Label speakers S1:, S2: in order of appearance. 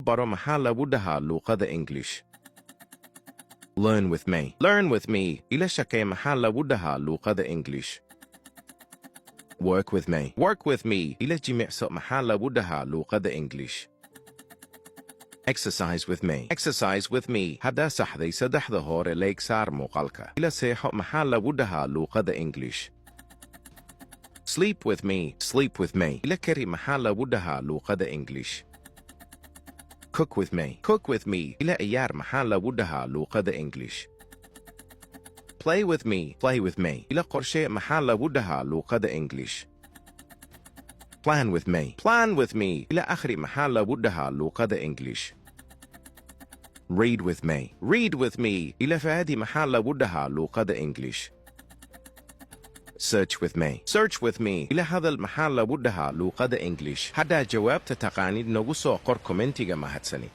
S1: Baro maxaa lagu dhahaa luuqada English. Learn with me. Learn with me. Ila shaqee maxaa lagu dhahaa luuqada English. Work with me. Work with me. Ila jimicso maxaa lagu dhahaa luuqada English. Exercise with me. Exercise with me. Haddaa saxday saddexda hore, like saar muuqaalka. Ila seexo maxaa lagu dhahaa luuqada English. Sleep with me. Sleep with me. Ila kari maxaa lagu dhahaa luuqada English. Cook with me. Cook with me. Ila ciyaar maxaa lagu dhahaa luuqada English. Play with me. Play with me. Ila qorshee maxaa lagu dhahaa luuqada English. Plan with me. Plan with me. Ila akhri maxaa lagu dhahaa luuqada English. Read with me. Read with me. Ila raadi maxaa lagu dhahaa luuqada English. Search with me. Search with me. Ila hadal maxaa lagu dhahaa luuqada English. Haddaa jawaabta taqaanid, nagu soo qor commentiga. Mahadsanid.